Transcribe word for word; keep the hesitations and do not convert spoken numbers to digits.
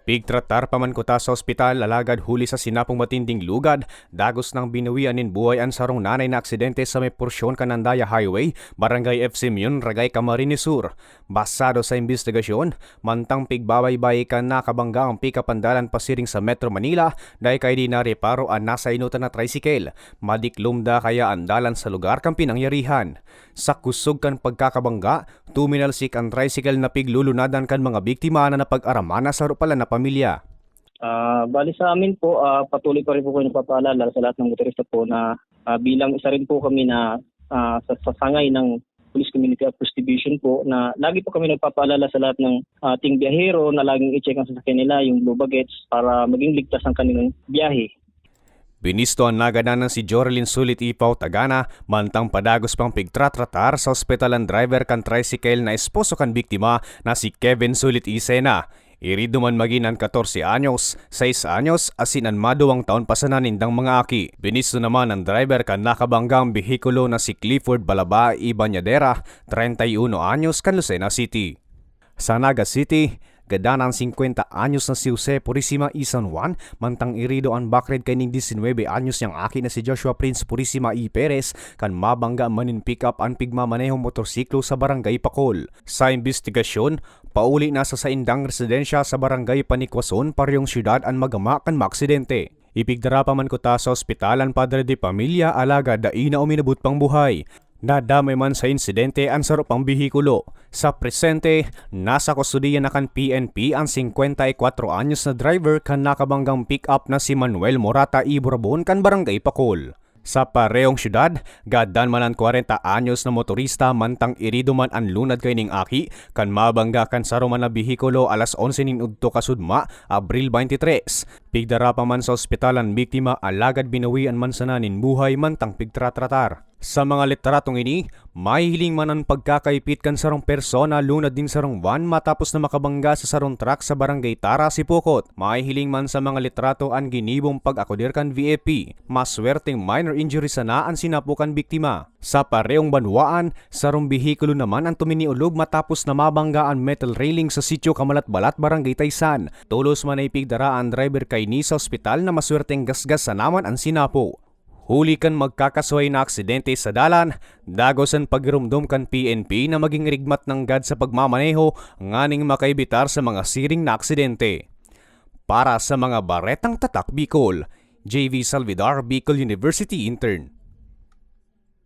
Pigtratar pa man kuta sa ospital, alagad huli sa sinapong matinding lugad, dagos nang binuwian nin buhay an sarong nanay na aksidente sa may porsyon kan Andaya Highway, Barangay F C Mion, Ragay, Camarines Sur. Basado sa imbestigasyon, mantang pigbabaybay kan nakabangga ang pick-up an dalan pasiring sa Metro Manila, dai kaini nareparo an nasa inotan na tricycle. Madiklom da kaya an dalan sa lugar kan pinangyarihan. Sa kusog kan pagkakabangga, tuminalsik an tricycle na piglulunadan kan mga biktima na napag-araman na saro pala na pamilya. Ah, bali sa amin po, ah, patuloy pa rin po kayo nagpapaalala sa lahat ng motorista po na, ah, bilang isa rin po kami na, ah, sa, sa sangay ng Police Community Outreach Division po na lagi po kami nagpapaalala sa lahat ng ating biyahero na laging i-check ang sasakyan nila, yung blue baguettes, para maging ligtas ang kanilang biyahe. Binisto an nagadan na si Jorlin Sulit Ipaw Tagana, mantang padagos pang pigtratratar sa ospital an driver kan tricycle na esposo kan biktima na si Kevin Sulit Isena. Irido man magin an katorse anyos, sais anyos, asin an maduwang taon pa sana nindang mga aki. Binisto naman an driver kan nakabanggang behikulo na si Clifford Balaba Ibañadera, treinta y uno anyos, kan Lucena City. Sa Naga City, gadan an singkwenta anyos na si Jose Purisima I San Juan, mantang irido an backred kaining disinwebe anyos niyang aki na si Joshua Prince Purisima I Perez, kan mabangga man nin pick-up an pigmamanehong motorsiklo sa Barangay Pacol. Sa imbestigasyon, pauli na sa saindang residensya sa Barangay Panikwason, parehong syudad, an magama kan maaksidente. Ipigdara pa man kuta sa ospital an padre de pamilya, alagad dai na uminabot pang buhay. Nadamay man sa insidente an saro pang behikulo. Sa presente, nasa kustodiya na kan P N P an singkwenta y kwatro anyos na driver kan nakabanggang pick-up na si Manuel Morata Iburabon kan Barangay Pacol. Sa parehong syudad, gadan man an kwarenta anyos na motorista, mantang irido man an lunad kaining aki kan mabangga kan saro man na behikulo alas onse nin udto kasudma, Abril twenty-three. Pigdara pa man sa ospital an biktima, alagad binawian man sana nin buhay mantang pigtratratar. Sa mga litratong ini, mahihiling man an pagkakaipit kan sarong persona lunad nin sarong van matapos na makabangga sa sarong truck sa Barangay Tara, Sipocot. Mahihiling man sa mga litrato an ginibong pag-akodir kan V F P. Maswerteng minor injury sana an sinapo kan biktima. Sa parehong banwaan, sarong behikulo naman an tuminiulog matapos na mabangga an metal railing sa Sitio Kamalat-balat, Barangay Taysan. Tolos man na ipigdara an driver kaini sa ospital na maswerteng gasgas sana man an sinapo. Huli kan magkakasuhay na aksidente sa dalan, dagos an pagiromdom kan P N P na maging rigmat nanggad sa pagmamaneho nganing makaibitar sa mga siring na aksidente. Para sa mga Baretang Tatak Bicol, J V Salvidar, Bicol University Intern.